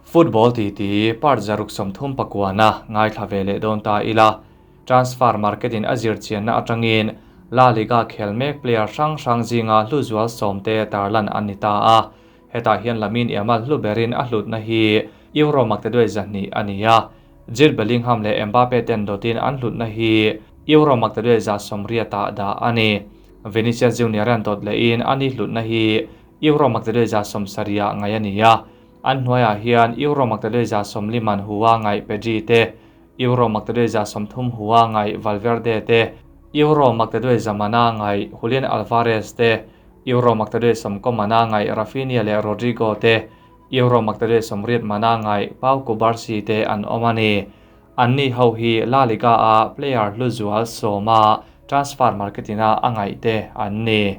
Football titi part 139 na ngaithla ve leh dawn ta ila. Transfer market in a zir chianna atangin La Liga khel mek player hrang hrang zinga hlu zual 10 te tarlan an ni ta a. Hetah hian Lamine Yamal hlu berin a hlutna hi euro 200 a ni a. Jude Bellingham leh Mbappe ten dawtin an hlutna hi euro 180 dah a ni. Vinicius Junior an dawt lehin ani hlutna hi euro 270 ngai a ni a. An hnuaiah hian euro 240 man hua ngai Pedri te, euro 230 hua ngai Valverde te, euro 200 mana ngai Julian Alvarez te, euro 290 mana ngai Rafinha leh Rodrigo te, euro 280 mana ngai Pau Cubarsi te an awm a ni. Anni ho hi La Liga a player hlu zual 10 a transfer marketina a ngaih te an ni.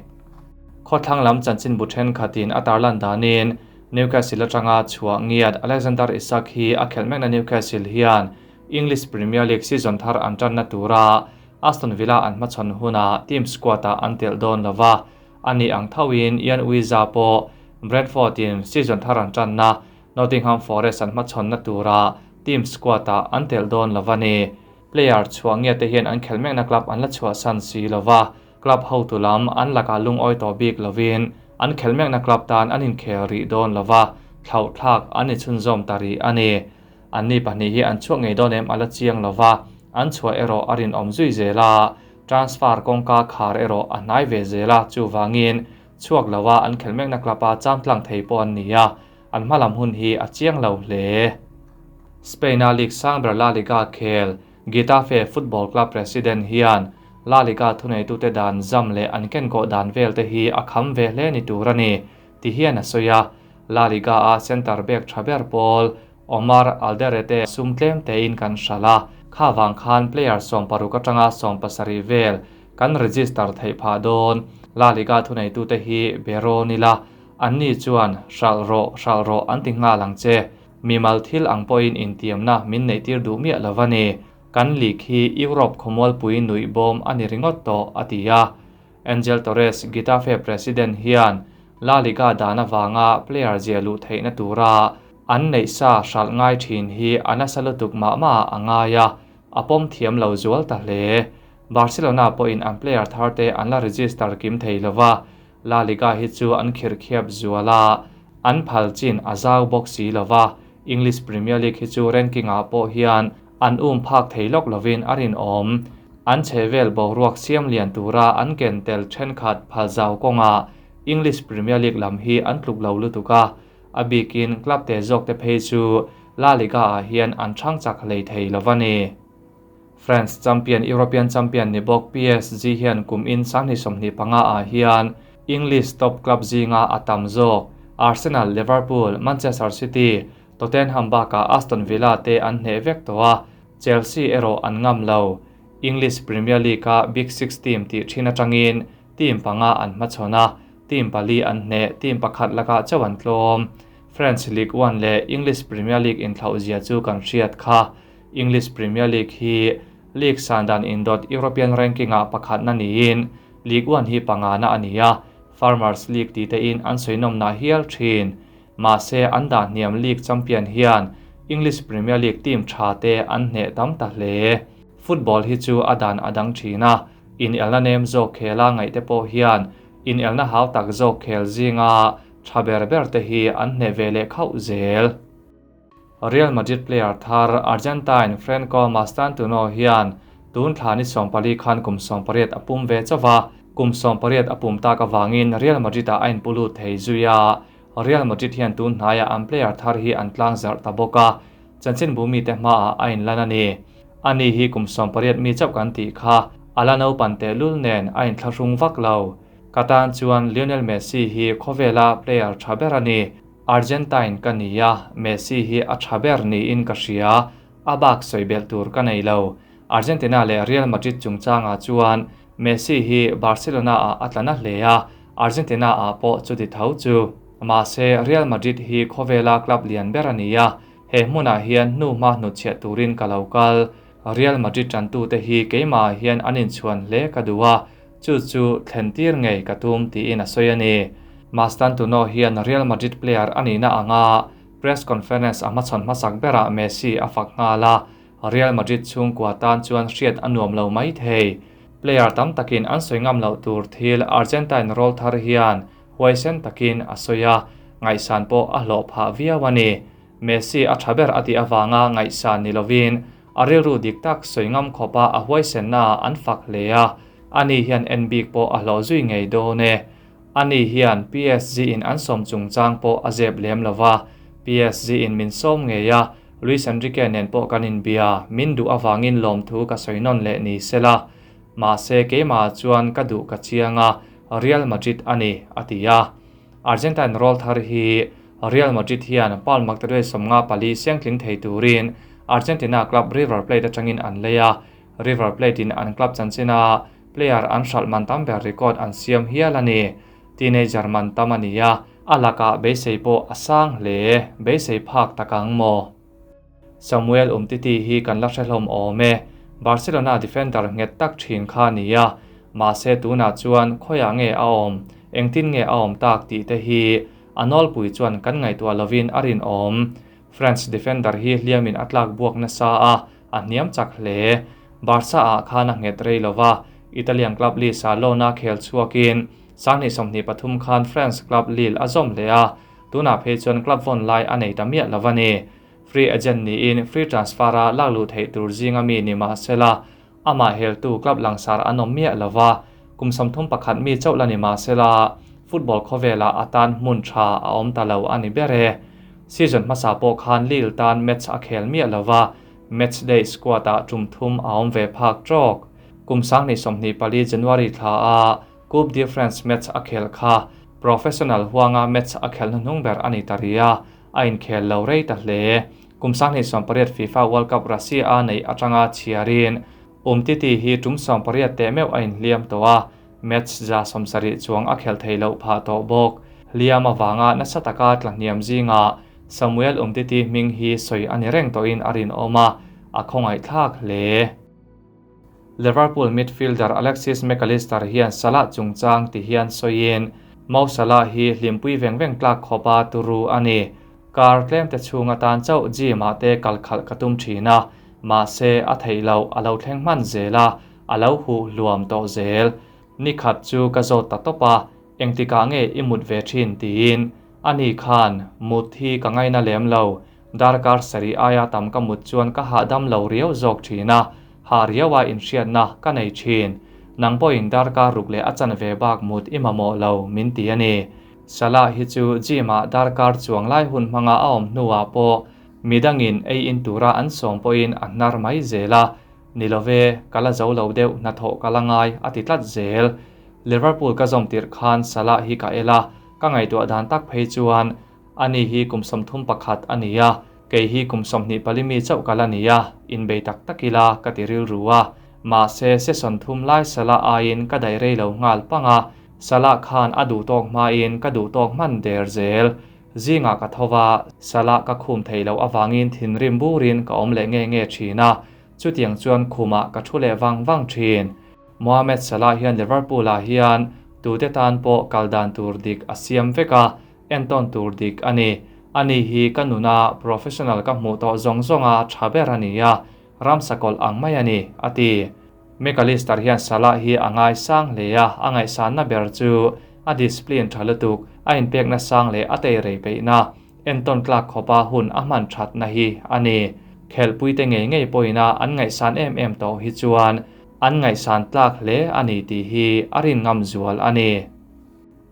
Khawthlang lam chanchin bu thenkhatin a tarlan danin Newcastle atanga chhuah ngiat Alexander Isak hi a khelh mekna Newcastle hian English Premier League season thar an tanna tura Aston Villa an hmachhawn huna team squad ah an telh dawn lova. Ani ang thoin Yoane Wissa pawh Brentford in season thar an tanna Nottingham Forest an hmachhawnna tura team squad ah an telh dawn lova ni. Player chhuah ngiat te hian an khelh mekna club an la chhuah san si lova. Club ho tu lam an laka lungawi tawh bik lovin an khelh mekna club tan an inkhel rih dawn lova, thlauh thlak an ni chhunzawm ta rih a ni. Anni pahnih hi an chhuak ngei dawn em a la chiang lova, an chhuah erawh a rinawm zui zel a, transfer kawngka khar erawh a hnai ve zel a, chuvangin chhuak lova an khelh mekna club a cham tlang thei pawh an ni a, an hmalam hun hi a chiang lo hle. Spain a league sang ber La Liga khel Getafe Football Club president hian La Liga thuneitute dan zam leh an kenkawh dan vel te hi a kham ve hle ni tur a ni, ti hian a sawi a. La Liga a centre back tha ber pawl Omar Alderete sum tlem tein kan hral a, kha vang khan player 16 atanga 17 vel kan register theih phah dawn. La Liga thuneitute hi bero nila, anni chuan hral rawh hral rawh an ti nghal ang che. Mimal thil ang pawhin intiamna min neih tir duh miah lova ni. Kan league hi Europe khawmualpui nuih bawm a ni ringawt tawh, a ti a. Angel Torres, Getafe president hian La Liga dan avanga player zia luh theihna tura an neih sa hral ngai thin hi a nasa lutuk mah mah a ngai a, a pawm thiam lo zual ta hle. Barcelona pawhin an player thar te an la register kim thei lova, La Liga hi chu an khirkhiap zual a, an phal chin a zau bawk si lova, English Premier League hi chu ranking ah pawh hian an um phak thei lawk lovin a rinawm. An chhevel boruak siam lian tura an ken tel thenkhat phal zau kawnga English Premier League lam hi an tluk lo lutuk a, a bikin club te zawk te phei chu La Liga ah hian an thang chak hlei thei lova ni. France champion European champion ni bawk PSG hian kum in 2025 ah hian English top club zinga a tam zawk Arsenal, Liverpool, Manchester City, Tottenham baka Aston Villa te an hne vek to a, Chelsea erawh an ngam lo. English Premier League a Big Six team tih thin atangin team panga an hmachhawn a, team pali an hne, team pakhat laka chauh an tlawm. French League 1 leh English Premier League inthlauh zia chu kan hriat kha. English Premier League hi league sandan indawt European ranking ah pakhat na niin League 1 hi panga na ani a, Farmers League ti te in an sawihnawm na hial thin. Mahse an dah hniam league champion hian English Premier League team tha te an hne tam ta hle. Football hi chu a dan a dang thin a, in elna nem zawk khela ngaih te pawh hian in elna hau tak zawk khel zinga tha ber ber te hi an hne ve leh khauh zel. Real Madrid player thar Argentine Franco Mastantuono hian tun thla ni 14 khan kum 18 a pum ve chawa, kum 18 a pum tak awangin Real Madrid a ain pulu thei zuia. Real Madrid hian tun hnaia an player thar hi an tlang zarh ta bawk a, chanchin bumi te hma a ain lan ani. Ani hi kum 18 mi chauh kan tih kha ala no pan te lul nen a in thlahrung vak lo. Katan chuan Lionel Messi hi khawvela player tha ber ani. Argentine ka ni a, Messi hi a tha ber niin ka hria, a bak sawi tur ka nei lo. Argentina leh Real Madrid chungchanga chuan Messi hi Barcelona a atlana hle a, Argentina a pawh chu ti tho chu. Mahse Real Madrid hi khawvela club lian ber ani a, he hmunah hian hnu hma hnu chhiah turin ka lo kal. Real Madrid tantu te hi keimah hian an inchhuan hle ka du a, chu chu thlen tir ngei ka tum tiin a sawi ani. Mastantuono hian Real Madrid player ani na anga. Press conference a hmachhawn hmasak berah Messi a fak nghal a, Real Madrid chhungkua tan chuan hriat a nuam lo mai thei. Player tam takin an sawi ngam loh tur thil Argentine rawlthar hian huaisen takin a sawi a, ngaihsan pawh a hlawh phah viau a ni. Messi a tha ber a tih avanga ngaihsan ni lovin a rilru dik tak sawi ngam khawpa a huaisennaah an fak hle a, ani hian en bik pawh a hlawh zui ngei dawn e. Ani hian PSG in an sawm chungchang pawh a zep lem lo va, PSG in min sawm ngei a, Luis Enrique nen pawh kan inbia, min duh avangin lawmthu ka sawi nawn leh ni sela. Mahse keimah chuan ka duh ka chiang a, Real Madrid a ni, a ti a. Argentine rawlthar hi Real Madrid hian Paul Magdaluai 54 siangtling thei turin Argentina club River Plate atangin an lei a, River Plate in an club chanchina player an hralh man tam ber record an siam hial a ni. Teenager man tam a ni a, a lakah beisei pawh a sang hle, beisei phak tak ang maw? Samuel Umtiti hi kan la hre hlawm awm e, Barcelona defender nghet tak thin kha a ni a, mahse tunah chuan khawiah nge a awm, engtin nge a awm tak tih te hi a nawlpui chuan kan ngaihtuah lovin a rinawm. French defender hi hliamin a tlak buak nasa a, a hniam chak hle. Barca ah khan a nghet rei lo va, Italian club Lille-ah loan a khel chhuakin 2023 khan French club Lille a zawm hle a, tunah phei chuan club vawn lai a nei ta miah lo a ni. Free agent niin free transfer a lak luh theih tur zinga mi ni mah sela, amah heltu club langsar an awm miah lo va, kum 31 mi chauh la ni mah sela, football khawvelah a tan hmun tha a awm ta lo a ni ber e. Season hmasa pawh khan Lille tan match a khel miah lo va, match day squad ah tum thum a awm ve phak trawk. Kum 2024 January thla a Coupe de France match a khel kha professional huanga match a khel hnuhnung ber a ni ta rih a, a inkhel lo rei ta hle. Kum 2018 FIFA World Cup Russia a neih atanga chhiarin Umtiti hi tum 80 teh meuh a inhliam tawh a, match 70 chuang a khel thei loh phah tawh bawk. Hliam avanga nasa taka tlahniam zingah Samuel Umtiti hming hi sawi a ni reng tawhin a rinawm a, a khawngaihthlak hle. Liverpool midfielder Alexis Mac Allister hian Salah chungchang ti hian sawiin, Mo Salah hi hlimpui veng veng tlak khawpa turu a ni. Kar tlem te chhung atan chauh gym ah te kal khalh ka tum thin a, mahse a theih loh a lo thleng hman zel a, a lo huh hluam tawh zel. Ni khat chu ka zawt ta tawp a, engtikah nge i mut ve thin tiin. Ani khan, mut hi ka ngaina lem lo, Darkar sarih aia tam ka mut chuan ka hahdam lo riau zawk thin a, hah riaua inhriatna ka nei thin. Nang pawhin darkar ruk leh a chanve bak mut i mamawh lo, min ti a ni. Salah hi chu gym-ah darkar chuang lai hun hmanga a awm hnuah pawh midangin ei in tura an sawm pawhin a hnar mai zel a, Ni love, ka la zo lo deuh, hnathawh ka la ngai, a ti tlat zel. Liverpool ka zawm tirh khan Salah hi ka el a, ka ngaihtuah dan tak phei chuan Ani hi kum 31 a ni a, kei hi kum 24 mi chauh ka la ni a, inbei tak tak ila ka ti rilru a. Mahse, session thum lai Salah aiin ka daih rei lo nghal pang a, Salah khan a duh tawk hmain ka duh tawk hman der zel. Zingah ka tho va, Salah ka khum theih loh avangin thinrim burin ka awm leh nge nge thin a, chutiang chuan khumah ka thu leh vang vang thin. Mohamed Salah hian Liverpool-ah hian tute tan pawh kal dan tur dik a siam vek a, Entawn tur dik a ni. Ani hi ka nuna professional ka hmuh tawh zawng zawnga tha ber a ni a, ramsakawlh ang mai a ni, a ti. McAllister hian Salah hi a ngaisang hle a, a ngaihsanna ber chu a discipline tha lutuk, a inpekna sang leh a teirei peihna, entawn tlak khawpa hun a hman thatna hi a ni. Khelhpuite ngei ngei pawhina an ngaihsan em em tawh hi chuan an ngaihsan tlak hle a ni tih hi a rin ngam zual a ni.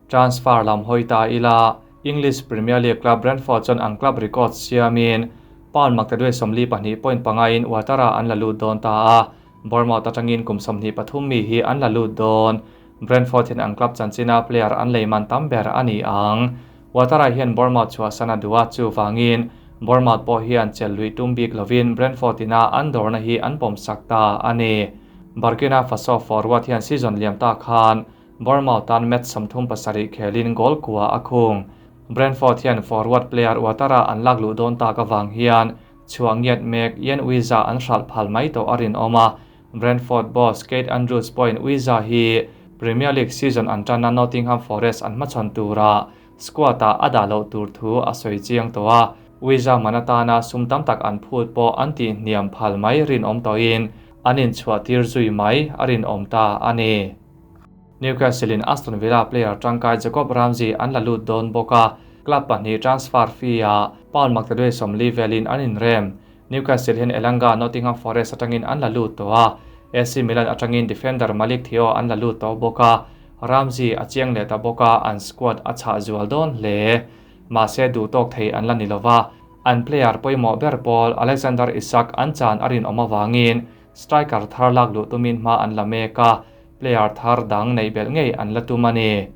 Transfer lam hawi ta ila, English Premier League club Brentford chuan an club record siamin pound maktaduai 42.5 in Ouattara an la lut dawn ta a, Bournemouth atangin kum 23 mi hi an la lut dawn. Brentford hian an club chanchina player an lei man tam ber a ni ang. Ouattara hian Bournemouth chhuahsan a duh a, chuvangin Bournemouth pawh hian chelh luih tum bik lovin Brentford ina an dawrna hi an pawmsak ta a ni. Burkina Faso forward hian season liam ta khan Bournemouth tan match 37 khelin goal kua a khung. Brentford hian forward player Ouattara an lak luh dawn tak avang hian chhuangiat mek Yann Wissa an hralh phal mai tawh a rinawm a. Brentford boss Kate Andrews pawhin Wissa hi Premier League season an tanna Nottingham Forest an hmachhawn tura squad-ah a dah loh tur thu a sawi chiang tawh a. Wiza man atana sum tam tak an phut pawh an tih hniam phal mai rinawm tawhin an inchhuah tir zui mai a rinawm ta a ni. Newcastle in Aston Villa player tangkai Jacob Ramsey an la lut dawn bawk a, club pahnih transfer fee ah pound maktaduai 40 velin an inrem. Newcastle hian Elanga Nottingham Forest atangin an la lut tawh a, AC Milan atangin defender Malick Thiaw an la lut tawh bawk a, Ramsey a chiang leh ta bawk a, an squad a chhah zual dawn hle. Mahse duhtawk thei an la ni lova, an player pawimawh ber pawl Alexander Isak an chan a rinawm avangin striker thar lak luh tumin hma an la mek a, player thar dang neih belh ngei an la tum a ni.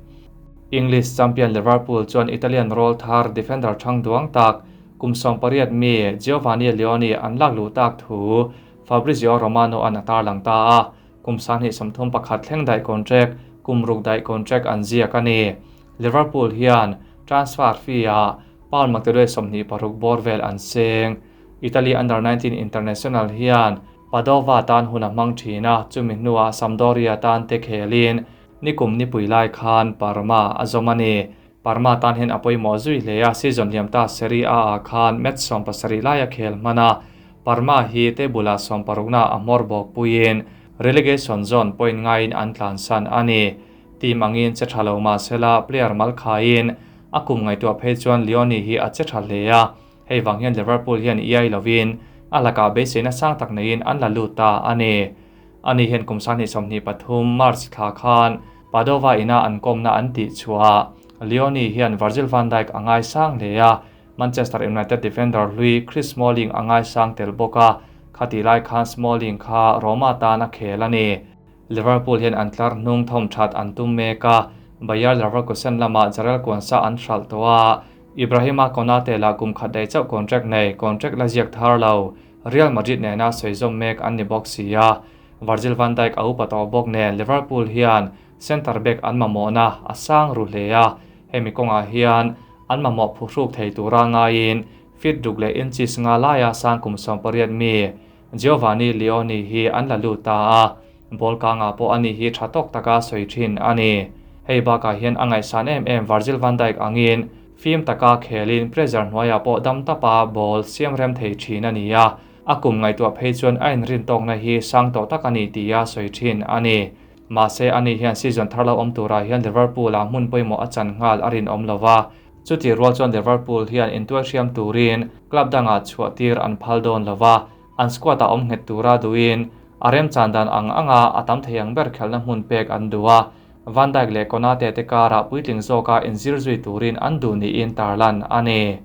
English champion Liverpool chuan Italian rawl thar defender thang duang tak kum 18 mi Giovanni Leoni an lak luh tak thu Fabrizio Romano an a tarlang ta a, kum 2031 thleng daih contract kum ruk daih contract an ziak a ni. Liverpool hian transfer fee ah pound maktaduai 26 bawr vel an seng. Italy under 19 international hian Padova tan hun a hmang thin a, chumi hnuah Sampdoria tan te khelin nikum nipui lai khan Parma a zawm a ni. Parma tan hian a pawimawh zui hle a, season liam ta Serie A ah khan match 17 lai a khel hman a, Parma hi table ah 16 na a hmawr bawk puiin relegation zone point ngaiin an tlansan a ni. Team angin che tha lo mahsela player mal khain a kum ngaihtuah phei chuan Leoni hi a che tha hle a, hei wang hian Liverpool hian iai lovin a lakah beiseina sang tak neiin an la lut ta a ni. Ani hian kum 2023 March thla khan Padova ina an kawmna an tih chhuah. Leoni hian Virgil van Dijk a ngai sang hle a, Manchester United defender hlui Chris Smalling a ngai sang tel bawk a, khati lai khan Smalling kha Roma tan a khel a ni. Liverpool hian an tlar hnung thawm that an tum mek a, Bayer Leverkusen lamah Jarell Quansah an hralh tawh a, Ibrahima Konate la kum khat daih chauh contract nei, contract la ziak thar lo, Real Madrid nena sawi zawm mek an ni bawk si a. Virgil van Dijk a upa tawh bawk nen Liverpool hian centre back an mamawhna a sang ru hle a, hemi kawngah hian an mamawh phuhruk thei tura ngaiin fit ruk leh inches nga laia sang kum 18 mi Giovanni Leoni hi an la lut ta a, ball kanga pawh ani hi tha tawk taka sawi thin a ni. Hei bakah hian a ngaihsan em em Virgil van Dijk angin fim taka khelin pressure hnuaiah pawh dam tapa ball siam rem thei thin a ni a, a kum ngaihtuah phei chuan a inrin tawkna hi sang tawh tak a ni tia sawi thin a ni. Mahse ani hian season thar lo awm turah hian Liverpool ah hmun pawimawh a chan nghal a rinawm lova, chuti rual chuan Liverpool hian intuai hriam turin club dangah chhuah tir an phal dawn lova, an squad a awm nghet tura duin a rem chan dan ang anga a tam thei ang ber khelna hmun pek an duh a, Van Dijk leh Konate te karah puitling zawka inzir zui turin an duh niin tarlan a ni.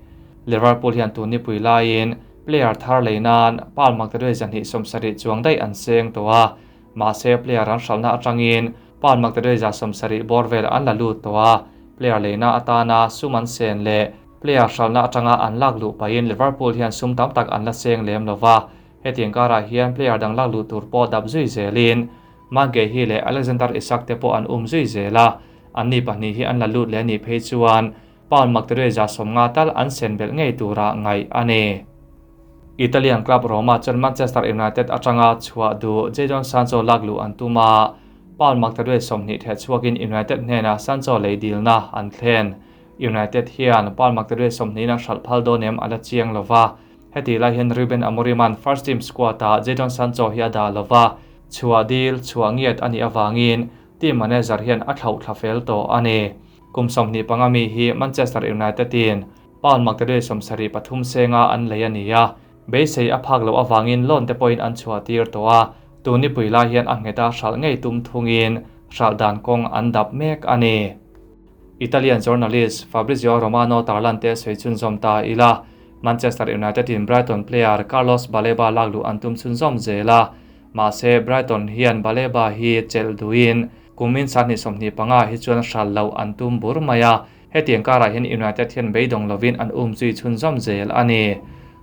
Liverpool hian tun nipui laiin player thar lei nan pound maktaduai 270 chuang daih an seng tawh a, mahse player an hralhna atangin pound maktaduai 170 bawr vel an la lut tawh a, player leina atana sum an sen leh player hralhna atanga an lak luh pahin Liverpool hian sum tam tak an la seng lem lova, hetiang karah hian player dang lak luh tur pawh dap zui zelin Marc Guehi leh Alexander Isak te pawh an um zui zel a, an ni pahnih hi an la lut leh ni phei chuan pound maktaduai 150 tal an sen belh ngei tura ngaih a ni. Italian club Roma chuan Manchester United atanga chhuah duh Jadon Sancho lak luh an tum a, pound maktaduai 20 theh chhuakin United hnenah Sancho lei dilna an thlen. United hian pound maktaduai 20 an hralh phal dawn em a la chiang lova, heti lai hian Ruben Amorim an first team squad ah Jadon Sancho hi a dah lova, chhuah dil chhuah ngiat ani awangin team manager hian a thlauh thla fel tawh a ni. Kum 25 mi hi Manchester United in pound maktaduai 73 senga an lei a ni a, beisei a phak lo awangin loan te pawhin an chhuah tir tawh a, tun nipui lai hian a ngheta hralh ngei tum thungin hralh dan kawng an dap mek a ni. Italian journalist Fabrizio Romano tarlan te sei chun zawm ta ila, Manchester United in Brighton player Carlos Baleba lak luh an tum chun zawm zela, mahse Brighton hian Baleba hi chelh duin kumin 2025 hi chuan hral lo an tum bur mai a, hetiang karah hian United hian beidawng lovin an um zui chun zawm zel a ni.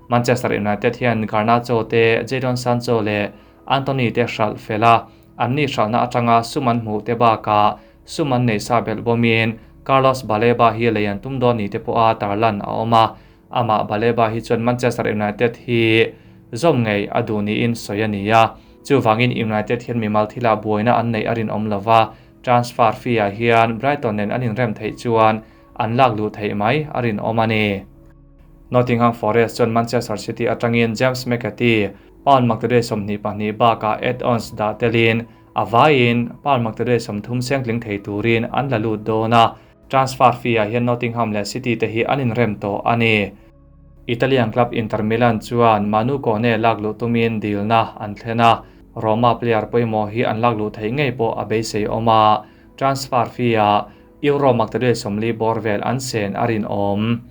Manchester United hian Garnacho te Jadon Sancho leh Antony te hralh fela, an ni hralhna atanga suman hmuh te bakah suman nei sa belh bawmin Carlos Baleba hi lei an tum dawn ni te pawh a tarlan a awm a, amah Baleba hi chuan Manchester United hi zawm ngei a duh niin sawi a ni a, chuwangin United hian mimal thila buaina an nei a rinawm lova, transfer fee ah hian Brighton nen an inrem theih chuan an lak luh theih mai a rinawm a ni. Nottingham Forest chuan Manchester City atangin James McAtee pound maktaduai 22 bakah add-ons dah telin a vaiin pound maktaduai 30 seng tling thei turin an la lut dawn a, transfer fee-ah hian Nottingham leh City te hi an inrem tawh a ni. Italian club Inter Milan chuan Manu Kone lak luh tumin dilna an thlen a, Roma player pawimawh hi an lak luh theih ngei pawh a beisei awm a, transfer fee-ah euro maktaduai 40 bawr vel an sen a rinawm.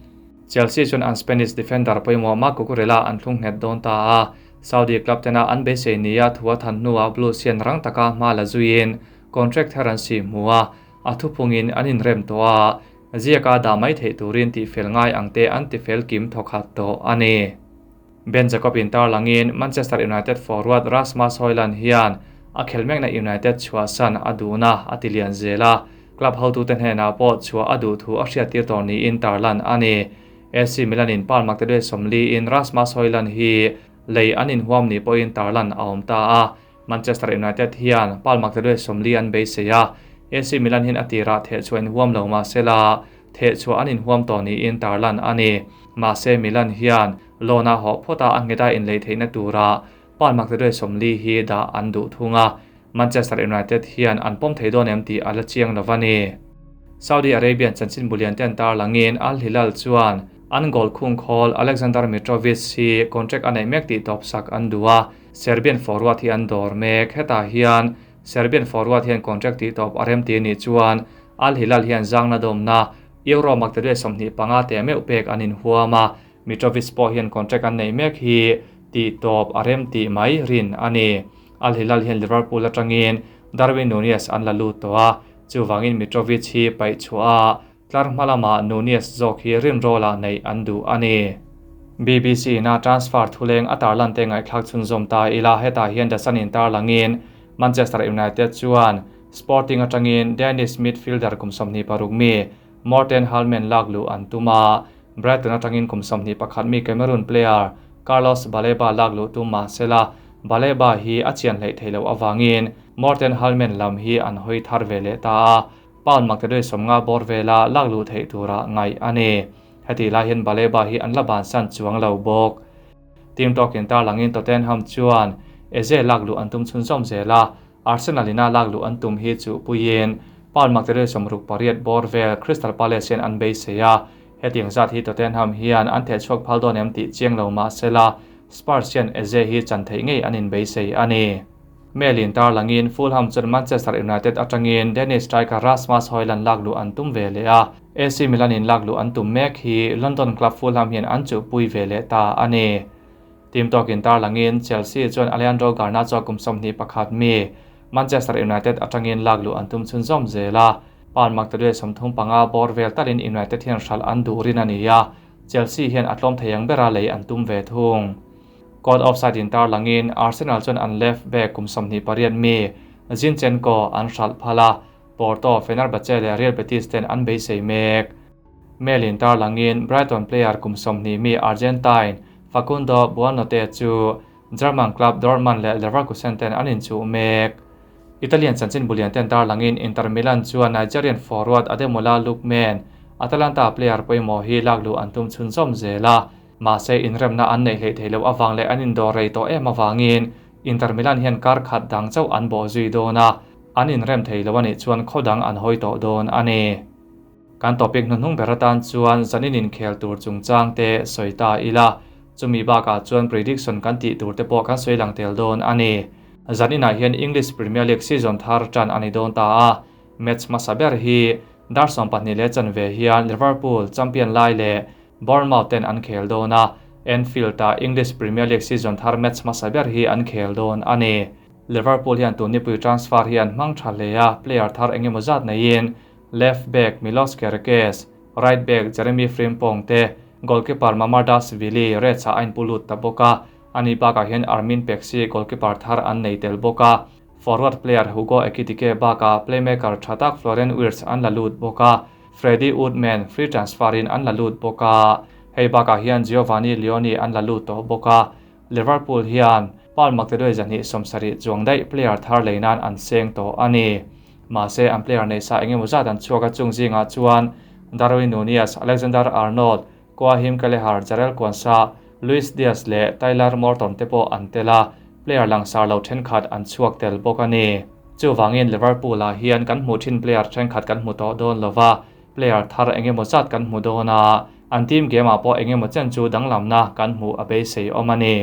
Chelsea chuan an Spanish defender pawimawh Marc Cucurella an thlung nghet dawn ta a, Saudi club tena an beisei nia thu a than hnuah Blues hian rang taka hma la zuiin contract thar an si hmu a, a thuphungin an inrem tawh a, ziaka dah mai theih turin tihfel ngai ang te an tifel kim thawkhat tawh a ni. Ben Jacob in tarlangin Manchester United forward Rasmus Hojlund hian a khelmekna United chhuahsan a duhna a ti lian zel a, club hotute hnenah pawh chhuah a duh thu a hriattir tawh niin tarlan a ni. AC Milan in Paul Maktaduai 40 in Rasmus Hojlund hi lei an inhuam ni pawhin tarlan a awm ta a, Manchester United hian Paul Maktaduai 40 an beisei a, AC Milan hian a tirah thehchhuah inhuam lo mahsela thehchhuah an inhuam tawh niin tarlan a ni. Mahse Milan hian loan a hawh phawt a, a nghet a inlei theihna tura Paul Maktaduai 40 hi dah an duh thung a, Manchester United hian an pawm thei dawn em tih a la chiang lo a ni. Saudi Arabian chanchin bulian te an tarlangin Al Hilal chuan an goal khung khawl Alexander Mitrovic hi contract a neih mek tih tawp sak an duh a, Serbian forward hi an dawr mek. Hetah hian Serbian forward hian contract tih tawp a rem ti anih chuan Al Hilal hian zangna dawmna euro maktaduai 25 te meuh pek an inhuam a, Mitrovic pawh hian contract an neih mek hi tih tawp a rem tih mai rin a ni. Al Hilal hian Liverpool atangin Darwin Nunez an la lut tawh a, chuvangin Mitrovic hi paih chhuah a, tlar hma lamah Nunez zawk hi rinrawlah neih an duh a ni. BBC ina transfer thuleng a tarlan te ngaihthlak chhunzawm ta ila, hetah hian The Sun in tarlangin Manchester United chuan Sporting atangin Danish midfielder kum 26 mi Morten Hjulmand lak luh an tum a, Brighton atangin kum 21 mi Cameroon player Carlos Baleba lak luh tum mahsela Baleba hi a chian hleih thei loh awangin Morten Hjulmand lam hi an hawi thar ve leh ta a, pound maktaduai 50 bawr vela lak luh theih tura ngaih a ni. Heti lai hian Baleba hi an la bansan chuang lo bawk. Team talk in tarlangin Tottenham chuan Eze lak luh an tum chhunzawm zel a, Arsenal ina lak luh an tum hi chu puiin pound maktaduai 68 bawr vel Crystal Palace hian an beisei a, hetiang zat hi Tottenham hian an thehchhuak phal dawn em tih chiang lo mahsela Spurs hian Eze hi chan theih ngei an inbeisei a ni. Mail in tarlangin Fulham chuan Manchester United atangin Danish striker Rasmus Hojlund lak luh an tum ve leh a, AC Milan in lak luh an tum mek hi London club Fulham hian an chuhpui ve leh ta a ni. Team talk in tarlangin Chelsea chuan Alejandro Garnacho kum 21 mi Manchester United atangin lak luh an tum chhunzawm zel a, pound maktaduai 35 bawr vel talin United hian hral an duh rin a ni a, Chelsea hian a tlawm thei ang bera lei an tum ve thung. Caught offside in tarlangin Arsenal chuan an left back kum 28 mi Zinchenko an hral phal a, Porto, Fenerbahce leh Real Betis ten an beisei mek. Mail in tarlangin Brighton player kum 20 mi Argentine Facundo Buonanotte chu German club Dortmund leh Leverkusen ten an inchuh mek. Italian chanchin bulian ten tarlangin Inter Milan chuan Nigerian forward Ademola Lookman, Atalanta player pawimawh hi lak luh an tum chhunzawm zel a, mahse inremna an neih hleih thei loh awang leh an indawr rei tawh em awangin Inter Milan hian kar khat dang chauh an bawh zui dawn a, an inrem thei lo anih chuan khaw dang an hawi tawh dawn a ni. Kan topic hnuhnung ber atan chuan zanin inkhel tur chungchang te sawi ta ila, chumi bakah chuan prediction kan tih tur te pawh kan sawi lang tel dawn a ni. Zaninah hian English Premier League season thar tan a ni dawn ta a, match hmasa ber hi dar 12 leh chanve hian Liverpool champion lai leh Bournemouth ten an khel dawn a, Anfield ah English Premier League season thar match hmasa ber hi an khel dawn a ni. Liverpool hian tun nipui transfer hi an hmang tha hle a, player thar engemaw zat neiin left back Milos Kerkez, right back Jeremy Frimpong te, goalkeeper Mamardashvili Reds ah a inpu lut ta bawk a, ani bakah hian Armin Pexi goalkeeper thar an nei tel bawk a, forward player Hugo Ekitike bakah playmaker tha tak Florian Wirtz an la lut bawk a, Freddie Woodman free transfer in an la lut bawk a, hei bakah hian Giovanni Leoni an la lut tawh bawk a, Liverpool hian pound maktaduai 270 chuang daih player thar lei nan an seng tawh a ni. Mahse an player nei sa engemaw zat an chhuak a chung zingah chuan Darwin Nunez, Alexander Arnold, Caoimhin Kelleher, Jarell Quansah, Luis Diaz leh Tyler Morton te pawh an tel a, player langsar lo thenkhat an chhuak tel bawk a ni. Chuvangin Liverpool ah hian kan hmuh thin player thenkhat kan hmu tawh dawn lova, player thar engemaw zat kan hmu dawn a, an team game ah pawh engemaw chen chu danglamna kan hmuh a beisei awm a ni.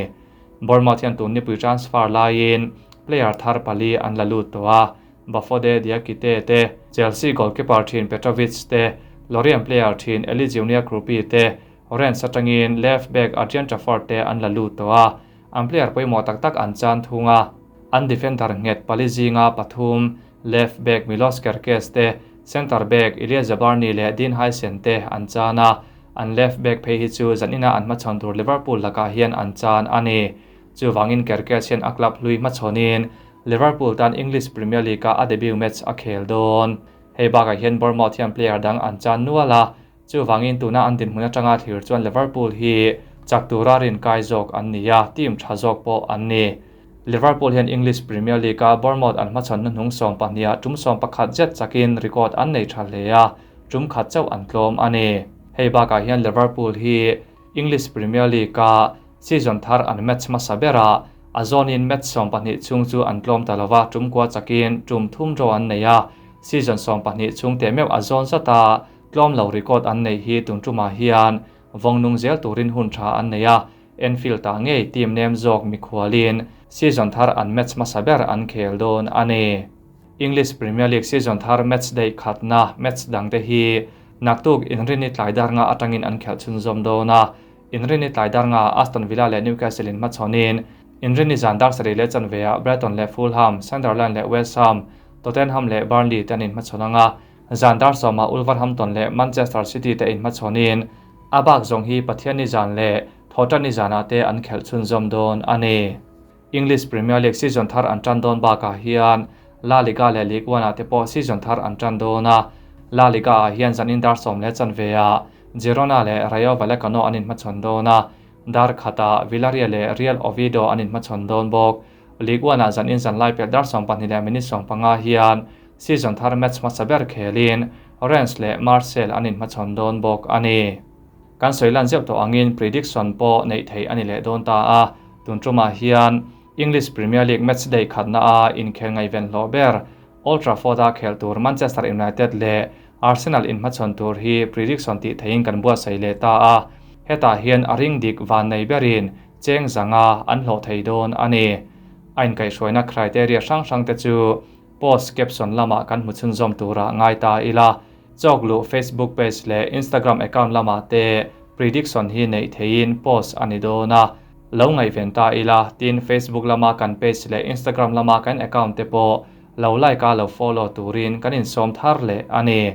Bournemouth hian tun nipui transfer laiin player thar pali an la lut tawh a, Bafode Diakite te, Chelsea goalkeeper thin Petrovic te, Lorient player thin Eli Junior Kroupi te, Rennes atangin left back Adrien Truffert te an la lut tawh a, an player pawimawh tak tak an chan thung a. An defender nghet pali zinga pathum, left back Milos Kerkez te, centre back Ilya Zabarnyi leh Dean Huijsen te an chan a, an left back phei hi chu zanina an hmachhawn tur Liverpool lakah hian an chan a ni. Chuvangin Kerkez hian a club hlui hmachhawnin Liverpool tan English Premier League-a a debut match a khel dawn. Hei bakah hian Bournemouth hian player dang an chan nual a, Chuvangin tuna an dinhmun atanga thlir chuan Liverpool hi chak tura rinkai zawk an ni a, team tha zawk pawh an ni. Liverpool hian English Premier League-a Bournemouth an hmachhawn hnuhnung 12ah tum 11 zet chakin record an nei tha hle a, tum khat chauh an tlawm a ni. Hei bakah hian Liverpool hi English Premier League-a season thar an match hmasa berah a zawnin match 12 chhung chu an tlawm ta lova, tum kua chakin tum thum draw an nei a, season 12 chhung teh meuh a zawn zat a, Tlawm lo record an neih hi tun tumah hian vawngnung zel turin hun tha an nei a, Anfield ah ngei team nem zawk mikhualin season thar an match hmasa ber an khel dawn a ni. English Premier League season thar match day khatna match dangte hi naktuk Inrinni tlai dar nga atangin an khelh chhunzawm dawn a, Inrinni tlai dar nga Aston Villa leh Newcastle in hmachhawnin Inrinni zan dar sarih leh chanve ah Brighton leh Fulham, Sunderland leh West Ham, Tottenham leh Burnley te an inhmachhawn ang a, Zan dar sawmah Wolverhampton leh Manchester City te inhmachhawnin a bak zawng hi Pathianni zan leh Thawhtanni zanah te an khelh chhunzawm dawn a ni. English Premier League season thar an tan dawn bakah hian La Liga leh Ligue 1 ah te pawh season thar an tan dawn a. La Liga ah hian zanin dar sawm leh chanve ah Girona leh Rayo Vallecano an inhmachhawn dawn a, dar khatah Villarreal leh Real Oviedo an inhmachhawn dawn bawk. Ligue 1 ah zanin zan lai pelh dar 12 leh minute 15 hian Season thar match hmasa ber khelin Rennes leh Marseille an inhmachhawn dawn bawk a ni. Kan sawi lan zeuh tawh angin prediction pawh neih theih a ni leh dawn ta a, tun tumah hian English Premier League match day khatna a inkhel ngaihven hlawh ber Old Trafford-a khel tur Manchester United leh Arsenal inhmachhawn tur hi prediction tih theihin kan buatsaih leh ta a, hetah hian a ring dik van nei berin cheng zanga an hlawh thei dawn a ni. A inkaihhruaina criteria hrang hrangte chu Post caption lamah kan hmu chhunzawm turah ngai ta ila, chawkluh Facebook page leh Instagram account lamah te prediction hi neih theihin post a ni dawn a, lo ngaihven ta ila, tin Facebook lama kan page leh Instagram lama kan account te pawh lo like a lo follow turin kan insawm thar leh a ni.